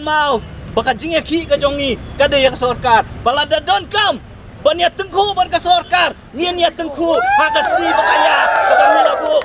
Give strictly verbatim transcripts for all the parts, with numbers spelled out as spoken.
Maw, ba ka jingïakhih ka jong ngi ka dei ïa ka sorkar. Ba lada donkam ban ïa tyngkhuh bad ka sorkar, ngin ïa tyngkhuh ha ka sngi ba ka ïa kaba ngi la buh.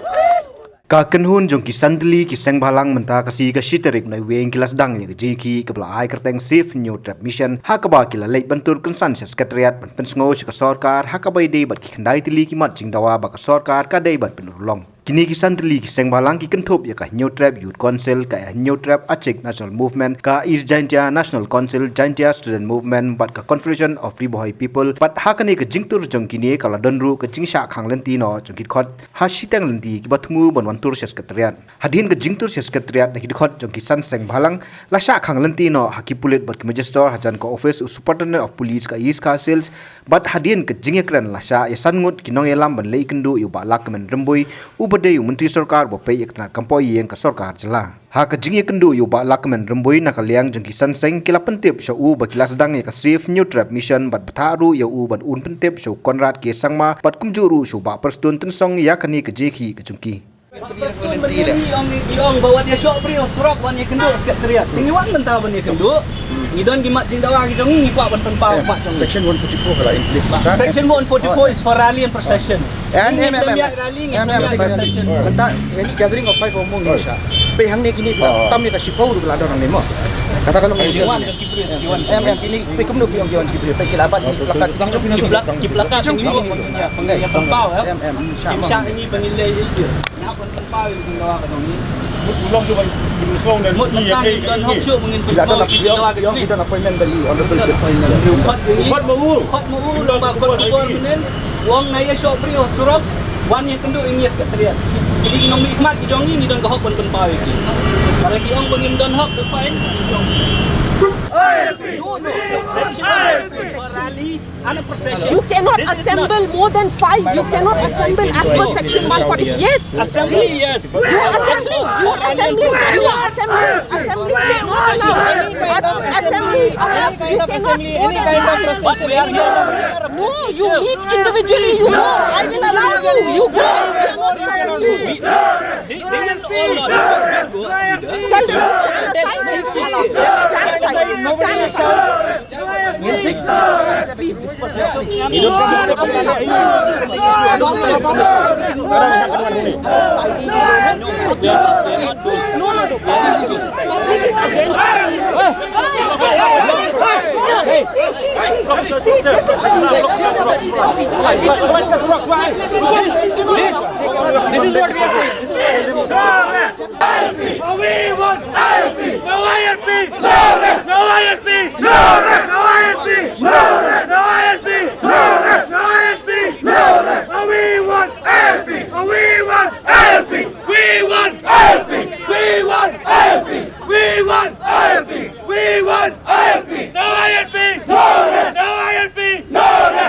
Ka kynhun jong ki san tylli ki seng bhalang mynta ka sngi ka shi tarik Naiwieng ki la sdang ïa ka jingïakhih kaba la ai kyrteng Save Hynñiewtrep Mission, ha kaba ki la leit ban tur kynsan sha Secretariat ban pynsngew sha ka sorkar ha kaba ïadei bad ki khyndai tylli ki mat jingdawa ba ka sorkar ka dei ban pynurlong. Kine ki san tylli ki seng bhalang ki kynthup ïa ka Hynñiewtrep Youth Council, ka Hynñiewtrep Achik National Movement, ka East Jaintia National Council, Jaintia Student Movement, bad ka Confederation of Ri Bhoi People. Bad ha kane ka jingtur jong kine ka la don ruh ka jingshah khang lynti noh jong ki dkhot ha shiteng lynti kiba thmu ban wan tur sha Secretariat. Hadien ka jingtur sha Secretariat na ki dkhot jong ki san seng bhalang, la shah khang lynti noh ha ki pulit bad ki magistrate hajan ka office u Superintendent of Police ka East Khasi Hills. Bad hadien ka jingïakren la shah ïasan ngut ki nongïalam ban leit ïakynduh ïa u Bah Lahkmen Rymbui, uba dei u Myntri Sorkar uba peit ïa ka tnat kam poi ïing ka sorkar jylla. Ha ka jingïakynduh ïa u Bah Lahkmen Rymbui na ka liang jong ki san seng ki la pyntip sha u ba ki la sdang ïa ka Save Hynñiewtrep Mission bad bthah ruh ïa u ban un pyntip sha u Conrad K Sangma bad kumjuh ruh sha u Bah Prestone Tynsong ïa kane ka jingïakhih ka jong ki. Prestone ban ïa ngi ong, ngi ong ba wat ïa shoh briew surok ban ïakynduh Secretariat. Te ngi wan mynta ban ïakynduh. Ngi don ki mat jingdawa ki jong ngi, ngi kwah ban pynpaw mat jong ngi. Section one forty-four ka la in place mynta. Section one forty-four is for rally and procession. Em, em, em, em. Em, em, em. Mynta any gathering of five or more ngi sha. Peit hangne kine ki la tam ïa ka shiphew ruh la don hangne mo. Kata ka long. Em, em, kine peit kumno ki ong ki wan ki briew. Peit ki la bat ki plakat. Ki plak-, ki plakat jong ngi. Em, em, sha. Em, sha ngi ban leh. Mut mynta ngin don hok shuh ba ngin pynsngew ïa ka jingdawa ka jong ngi. Khot ma u. Khot ma u, lyngba kot khubor mynnin. U ong na ïa shoh briew surok, wan ïakynduh ïa ngi ha Secretariat. Kine ki nongmihkhmat ki jong ngi, ngi don ka hok ban pynpaw ïa ki. Lada ki ong ba ngim don hok, ka fine. No, no. Rally. You cannot assemble more than five. You cannot assemble as per section one forty. Yes. Assembly, yes. You are assembling. You are assembling. You are assembling. Assembly. No, no, no. As-, assembly. You cannot more than five. No, you meet individually. You go. I will allow you. You go. They, they will all not go. Tell them. Stand aside. Stand aside. This is what we are saying. This is what we are saying. We want I L P! No I L P! No rest! No I L P! No rest! No I L P! No rest! No I L P! No rest! No I L P! No rest! We want I L P! We want I L P! We want I L P! We want I L P! We want I L P! We want I L P! No I L P! No rest! No I L P! No rest!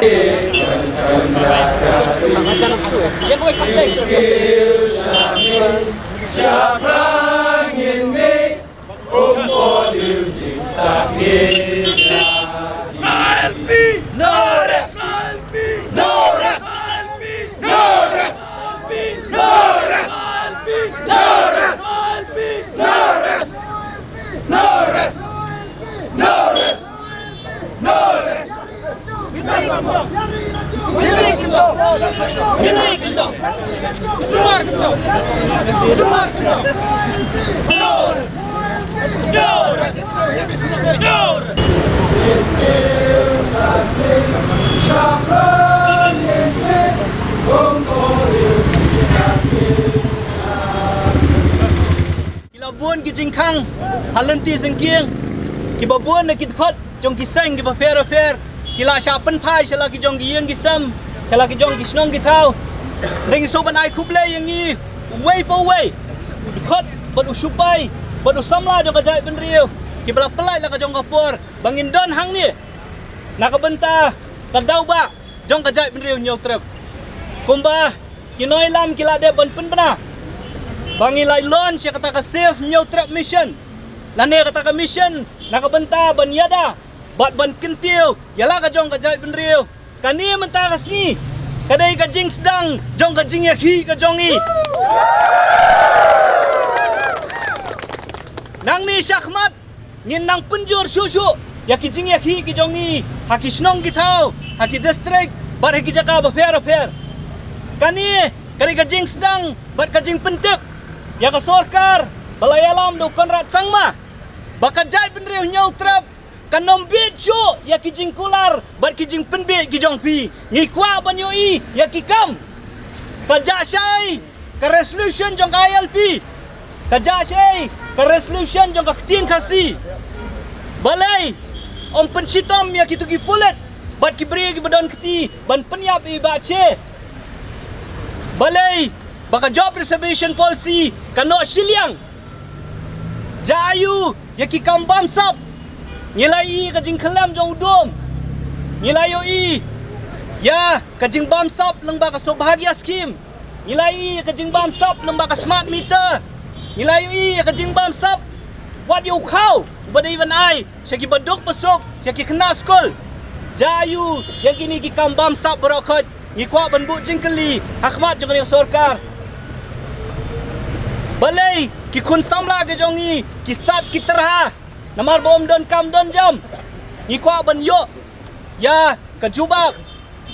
Ki la bun ki jingkhang ha lynti jingkieng, kiba bun na ki dkhot jong ki seng kiba pher bapher, ki la shah pynphai sha la ki jong ki ïing ki sem, sha la ki jong ki shnong ki thaw. Te ngi sngewbha ban ai khublei ïa ngi, uwei pa uwei, u dkhot bad u sipai bad u samla jong ka jaitbynriew, kiba la pynlait la ka jong ka por ba ngin don hangne na ka bynta ka daw ba jong ka jaitbynriew Hynñiewtrep. Kumba ki nongïalam ki la dep ban pynbna ba ngi la launch ïa kata ka Save Hynñiewtrep Mission, lane kata ka mission na ka bynta ban ïada bad ban kyntiew ïa la ka jong ka jaitbynriew. Kane mynta ka sngi ka dei ka jingsdang jong ka jingïakhih ka jong ngi. Nangne shakhmat ngin nang pynjur shuh shuh ïa ki jingïakhih ki jong ngi ha ki shnong ki thaw, ha ki district bad ha ki jaka bapher bapher. Kane ka dei ka jingsdang bad ka jingpyntip ïa ka sorkar ba la ïalam da u Conrad Sangma ba ka jaitbynriew Hynñiewtrep kan ym bit shuh ïa ki jingkular bad ki jingpynbit ki jong phi. Ngi kwah ban ïohi ïa ki kam. Ka jah shai ka resolution jong ka I L P, ka jah shai ka resolution jong ka ktien Khasi. Balei ym pynshitom ïa kito ki pulit bad ki briew kiba don kti ban pynïap ïa i Bah Che? Balei ba ka job reservation policy ka noh shiliang? Jah aiu ïa ki kam bamsap? Ngi la ïohi ka jingkhyllem jong u Dum. Ngi la ïohi ïa ka jingbamsap lyngba ka Saubhagya scheme. Ngi la ïohi ïa ka jingbamsap lyngba ka smart meter. Ngi la ïohi ïa ka jingbamsap wat ïa u khaw uba dei ban ai sha kiba duk ba suk, sha ki khynnah skul. Jah aiu ïa kine ki kam bamsap baroh khoit? Ngi kwah ban buh jingkylli ha khmat jong kane ka sorkar. Balei ki khun samla ki jong ngi ki sat ki tyrha namar ba ym don kam don jam? Ngi kwah ban ïoh ïa ka jubab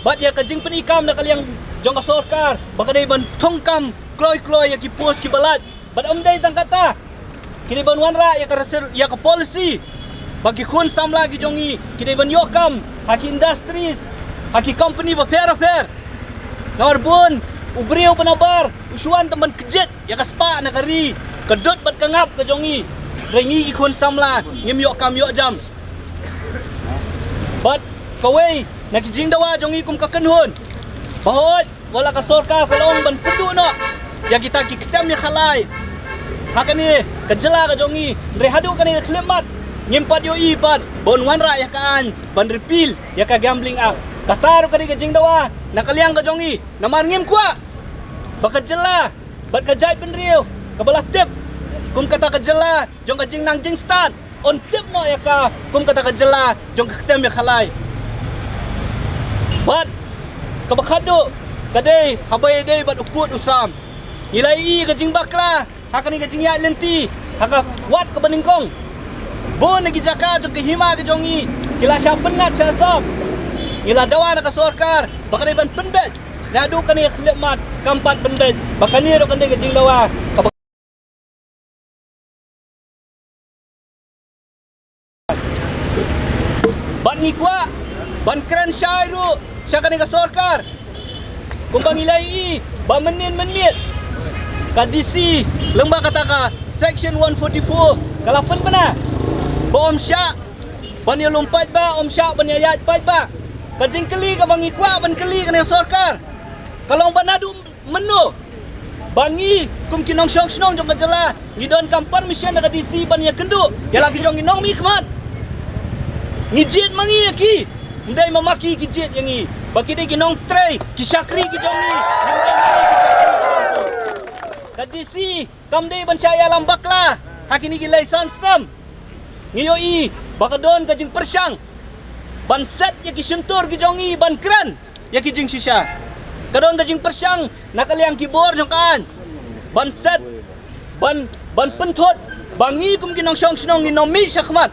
bad ïa ka jingpyni kam na ka liang jong ka sorkar ba ka dei ban thung kam kloi kloi ïa ki post kiba lait. Bad ym dei tang kata, ki dei ban wanrah ïa ka reser-, ïa ka policy ba ki khun samla ki jong ngi ki dei ban ïoh kam ha ki industries, ha ki company bapher bapher. Namar bun u briew ba nabar u shu wan tang ban kjit ïa ka spah na ka ri, ka dud bad ka ngap ka jong ngi. Hynrei ngi ki khun samla ngim ïoh kam ïoh jam. Bad kawei na ki jingdawa jong ngi kum ka kynhun, ba hooid wat la ka sorkar ka la ong ban pynduh noh ïa kita ki ktem ïa khalai ha kane ka jylla ka jong ngi, hynrei haduh kane ka khyllipmat ngim pat ïohi pat ba un wanrah ïa ka aiñ ban repeal ïa ka Gambling Act. Kata ruh ka dei ka jingdawa na ka liang ka jong ngi, namar ngim kwah ba ka jylla bad ka jaitbynriew kaba la tip kum kata ka jylla jong ka jingnang jingstad un tip noh ïa ka kum kata ka jylla jong ka ktem ïa khalai. Bad kaba khatduh ka dei haba ïadei bad u pud u sam. Ngi la ïohi ka jingbakla ha kane ka jingïaid lynti ha ka wad kaba nyngkong. Bun na ki jaka jong ka hima ka jong ngi ki la shah pynngat shah sam. Ngi la dawa na ka sorkar ba ka dei ban pynbeit. Naduh kane ka khyllipmat kam pat pynbeit, ba kane ruh ka dei ka jingdawa kaba Bad ngi kwah ban kren shai ruh sha kane ka sorkar. Kumba ngi la ïohi ba mynnin mynmiet ka D C lyngba kata ka section one forty-four ka la pynbna ba ym shah ban ïalum paidbah, ym shah ban ïaid paidbah. Ka jingkylli kaba ngi kwah ban kylli kane ka sorkar ka long ba naduh mynno ba ngi kum ki nongshong shnong jong ka jylla ngi donkam permission na ka D C ban ïakynduh ïa la ki jong ngi nongmihkhmat? Ngi jied ma ngi ïa ki, ym dei ma ma ki ki jied ïa ngi ba ki dei ki nongtrei, ki shakri ki jong ngi. Ka D C kam dei ban shah ïalam bakla ha kine ki lai san snem. Ngi ïohi ba ka don ka jingpyrshang ban set ïa ki shyntur ki jong ngi ban kren ïa ki jingshisha. Ka don ka jingpyrshang na ka liang ki bor jong ka aiñ ban set, ban, ban pynthut ba ngi kum ki nongshong shnong ngi nongmih shakhmat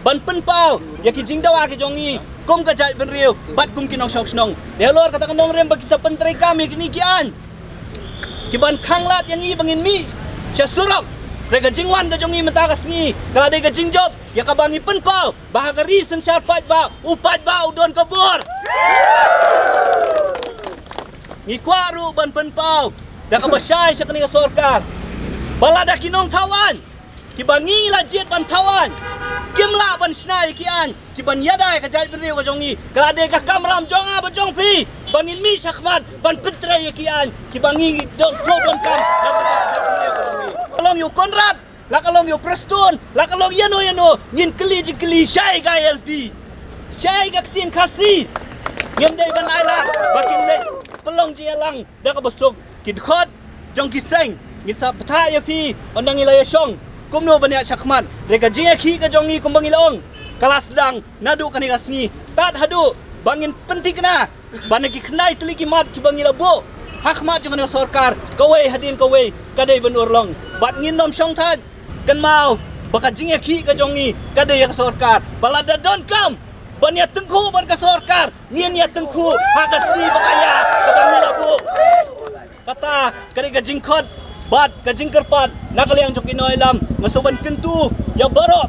ban pynpaw ïa ki jingdawa ki jong ngi kum ka jaitbynriew bad kum ki nongshong shnong. Nalor kata ka nongrim ba ki sa pyntreikam ïa kine ki aiñ ki ban khanglad ïa ngi ba ngin mih sha surok. Te ka jingwan ka jong ngi mynta ka sngi ka la dei ka jingjop ïa kaba ngi pynpaw ba ha ka ri synshar paidbah, u paidbah u don ka bor. Ngi kwah ruh ban pynpaw da kaba shai sha kane ka sorkar ba lada ki nongthaw aiñ kiba ngi la jied ban thaw aiñ kim lah ban shna ïa ki aiñ ki ban ïada ïa ka jaitbynriew ka jong ngi, ka la dei ka kamram jong nga bad jong phi ba ngin mih shakhmat ban pyntrei ïa ki aiñ kiba ngi ngi don, sngewdonkam. Ka long ïa u Conrad, la ka long ïa u Prestone, la ka long ïano ïano, ngin kylli jingkylli shai ka I L P, shai ka ktien Khasi. Ngim dei ban ailad ba kin leit pynlong jingïalang da kaba suk. Ki dkhot jong ki seng ngin sa bthah ïa phi ynda ngi la ïashong kumno ban ïaid shakhmat. Te ka jingïakhih ka jong ngi kumba ngi la ong ka la sdang naduh kane ka sngi tad haduh ba ngin pynthikna ba na ki khyndai tylli ki mat kiba ngi la buh ha khmat jong kane ka sorkar, kawei hadien kawei ka dei ban urlong. Bad ngin nym shongthait kynmaw ba ka jingïakhih ka jong ngi ka dei ïa ka sorkar. Ba lada donkam ban ïa tyngkhuh bad ka sorkar, ngin ïa tyngkhuh ha ka sngi ba ka ïa kaba ngi la buh. Kata ka dei ka jingkhot bad ka jingkyrpad na ka liang jong ki nongïalam. Nga sngewbha ban kyntu ïa baroh